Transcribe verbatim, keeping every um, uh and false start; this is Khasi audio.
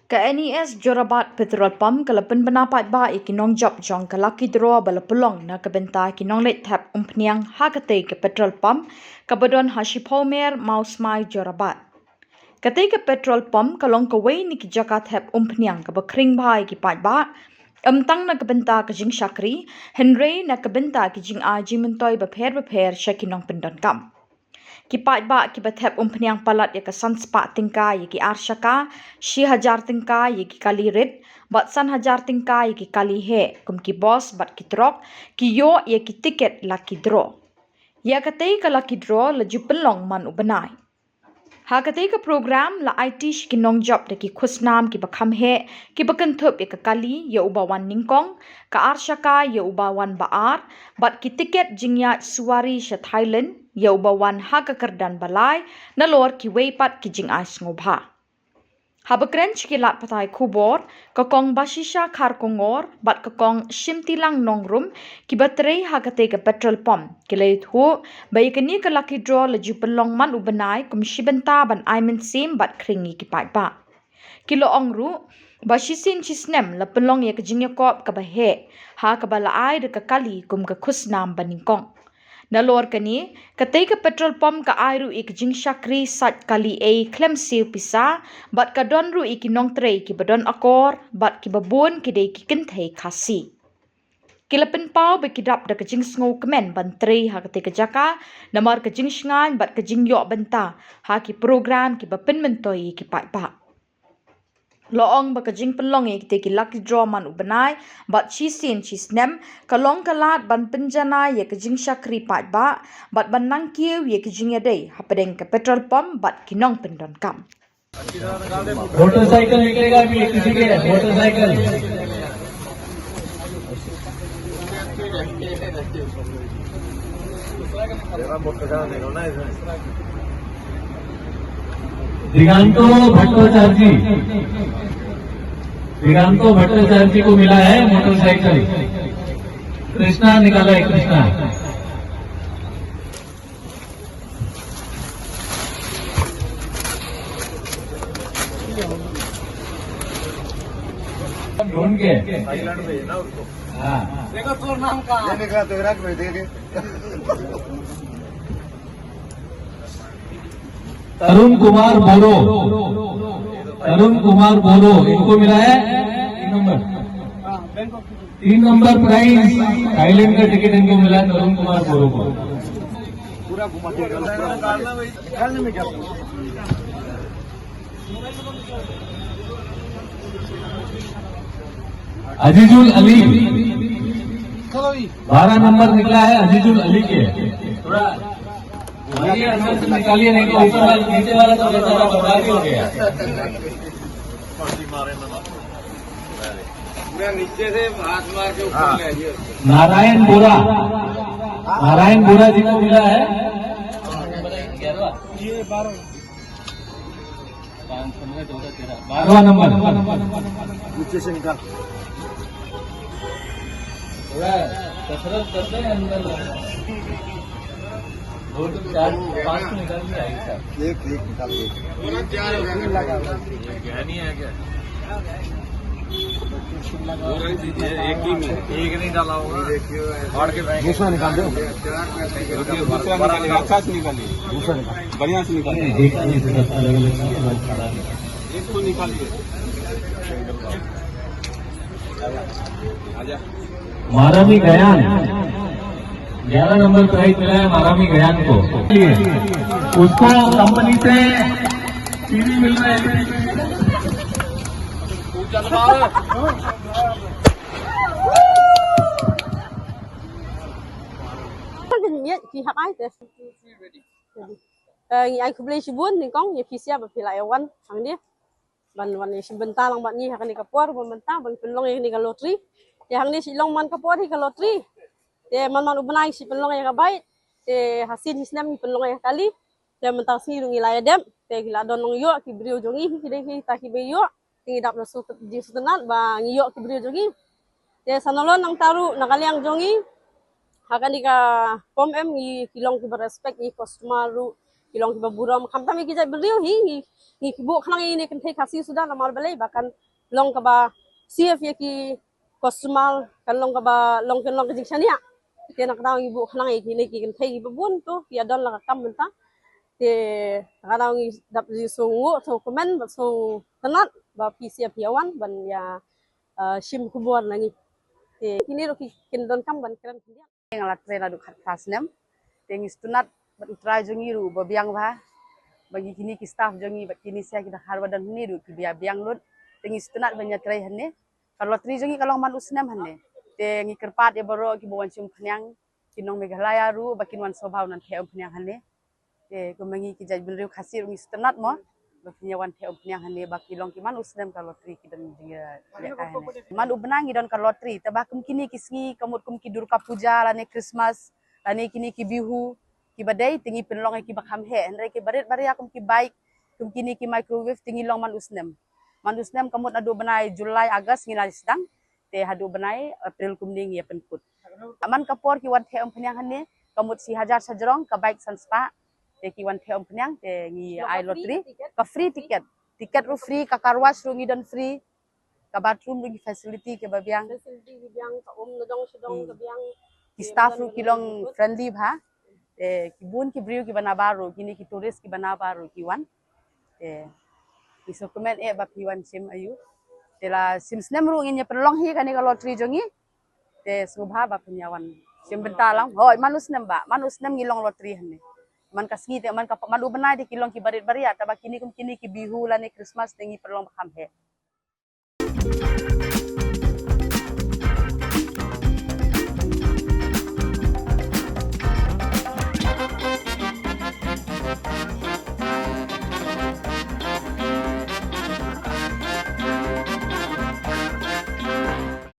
Ka N E S Jorabat Petrol Pump ka la pynbna paidbah ïa ki nongjop jong ka Lucky Draw ba la pynlong na ka bynta ki nongleit thep umphniang ha katei ka petrol pump kaba don ha Shiphumer, Mawsmai, Jorabat. Katei ka petrol pump ka long kawei na ki jaka thep umphniang kaba khring bha ïa ki paidbah, ym tang na ka bynta ka jingshakri, hynrei na ka bynta ki jingai jingmyntoi bapher bapher sha ki nongpyndonkam. Ki paidbah kiba thep umphniang palat ïa ka san spah tyngka ïa ki ar shaka, shi hajar tyngka ïa ki kali rit, bad san hajar tyngka ïa ki kali heh, kum ki bos bad ki trok, ki ïoh ïa ki tiket Lucky Draw. Ïa katei ka Lucky Draw la ju pynlong man u bnai. Ha katei ka program la aiti sha ki nongjop da ki khusnam kiba kham heh, kiba kynthup ïa ka kali ïa uba wan nyngkong, ka ar shaka ïa uba wan ba ar, bad ki tiket jingïaid suwari sha Thailand ïa uba wan ha ka kyrdan ba lai, nalor kiwei pat ki jingai sngewbha. Haba kren sha ki lad pathai khubor, ka Kong Bashisha Kharkongor bad ka Kong Shimtilang Nongrum, kiba trei ha katei ka petrol pump, ki la ïathuh ba ïa kane ka Lucky Draw la ju pynlong man u bnai kum shi bynta ban ai mynsiem bad khring ïa ki paidbah. Ki la ong ruh ba shisien shisnem la pynlong ïa ka jingïakop kaba heh, ha kaba la ai da ka kali kum ka khusnam ba nyngkong. Nalor kane, katei ka petrol pump ka ai ruh ïa ka jingshakri sait kali ei khlem siew pisa, bad ka don ruh ïa ki nongtrei kiba don akor, bad kiba bun ki dei ki kynthei Khasi. Ki la pynpaw ba ki dap da ka jingsngewkmen ban trei ha katei ka jaka, namar ka jingshngaiñ bad ka jingïoh bynta ha ki program kiba pynmyntoi ïa ki paidbah. La ong ba ka jingpynlong ïa kitei ki Lucky Draw man u bnai bad shisien shisnem ka long ka lad ban pynjanai ïa ka jingshakri paidbah bad ban nangkiew ïa ka jingïadei hapdeng ka petrol pump bad ki nongpyndonkam. मोटरसाइकिल निकलेगा भी किसी के? मोटरसाइकिल। दिगांतो भट्टाचार्य जी, दिगांतो भट्टाचार्य जी को मिला है मोटरसाइकिल। कृष्णा निकाला है, कृष्णा। ढूंढ के। हाँ। देखो, तोर नाम का? ये निकला, तो विराट भाई, देख। तरुण कुमार बोरो, तरुण कुमार बोरो, इनको मिला है तीन नंबर। तीन नंबर प्राइज थाईलैंड का टिकट इनको मिला है, तरुण कुमार बोरो को। अजीजुल अली, बारह नंबर निकला है अजीजुल अली के। थोड़ा वही अंदर से निकालिए, नहीं तो ऊपर वाला, नीचे वाला तो बेचारा बर्बाद ही हो गया। पूरा नीचे से हाथ मार के ऊपर ले आइए। नारायण बोरा, नारायण बोरा जी को मिला है। ये बारह। बारहवाँ नंबर। नीचे से निकाल। थोड़ा कसरत करते हैं अंदर। दो तो चार, पाँच तो निकाल के आएगी सर। एक, एक निकाल दो। बोला क्या हो गया? गहनी है क्या? एक ही में, एक नहीं डाला होगा। फाड़ के फेंक। दूसरा निकाल दो। दूसरा निकालिए, अच्छा से निकालिए। दूसरा निकाल। बढ़िया से निकालिए। एक को निकालिए। आजा। मारामी गयान, ग्यारह नंबर प्राइज मिला है मारामी गयान को। उसको कंपनी से टीवी मिल रहा है। Ngi ai khublei shibun nyngkong ïa phi sia ba phi la ïa wan hangne ban wan ïa shim bynta lang bad ngi ha kane ka por ban bynta ban pynlong ïa kane ka lottery. Te hangne shi long man ka por hi ka lottery. Te man man u bnai shi pynlong ïa ka bike. Te ha sien hi snem ngi pynlong ïa ka kali. Te mynta ka sngi ruh ngi la ïa dep te ki la don nongïoh ki briew jong ngi hi ki dei kita kiba ïoh. Te ngi dap da sngewtynnat ba ngi ïoh ki briew jong ngi. Te sa nalor nangta ruh na ka liang jong ngi ha kane ka pom em ngi ki long kiba respect ïa ki customer ruh Ki long kiba burom, khamtam ïa ki jaitbynriew hi, ngi, ngi ki buh khnang ïa kine ki kynthei Khasi suda, namar balei ba kan long kaba safe ïa ki customer, kan long kaba long, kan long ka jingshaniah. Te na ka daw ngi buh khnang ïa kine ki kynthei kiba bun to ki ïa don la ka kam mynta. Te na ka daw ngi dap ju sngewnguh, sngew kmen bad sngewtynnat ba phi shim, phi ïa wan ban ïa, eh, shim khubor na ngi. Te kine ruh ki kin donkam ban kren khyndiat. Nga la trei naduh khatphra snem. Te ngi sngewtynnat bad U Trai jong ngi ruh ba biang bha. Ba ngi kine ki staff jong ngi bad kine sha ki dkhar ba don hangne ruh kiba ïa biang lut. Te ngi sngewtynnat ban ïa trei hangne. Ka lottery jong ngi ka long man u snem hangne. Te ngi kyrpad ïa baroh kiba wan shim umphniang, ki nong Meghalaya ruh ba kin wan sngewbha ban wan theh umphniang hangne. Te kumba ngi ki jaitbynriew Khasi ruh ngi sngewtynnat mo ba kin ïa wan theh umphniang hangne ba ki long ki man u snem ka lottery ki don jingïalehkai hangne. Man u bnai ngi don ka lottery, te ba kum kine ki sngi ka mut kum ki Durga Puja lane Christmas lane kine ki Bihu kiba dei, te ngi pynlong ïa kiba kham heh, hynrei ki barit baria kum ki bike, kum kine ki microwave te ngi long man u snem. Man u snem ka mut naduh bnai July, August ngi la sdang, te haduh bnai April kumne ngi ïa pynkut. Man ka por ki wan theh umphniang hangne ka mut shi hajar shajrong, ka bike san spah. Te ki wan theh umphniang te ngi ai lottery, ka free ticket. Ticket ruh free, ka car wash ruh ngi don free, ka bathroom ruh ngi facility kiba biang. Facility kiba biang, ka um nadong shadong ka biang. Ki staff ruh ki long friendly bha. Te ki bun ki briew kiba nabar ruh, kine ki tourist kiba nabar ruh ki wan. Te ngi sngewkmen eh ba phi wan shim aïu. Te la shim snem ruh ngin ïa pynlong hi kane ka lottery jong ngi. Te sngewbha ba phin ïa wan shim bynta lang. Hooid, man u snem ba, man u snem ngi long lottery hangne. Man ka sngi te, man ka, man u bnai te ki long ki barit baria, te ba kine kum kine ki Bihu lane Christmas te ngi pynlong ba kham heh.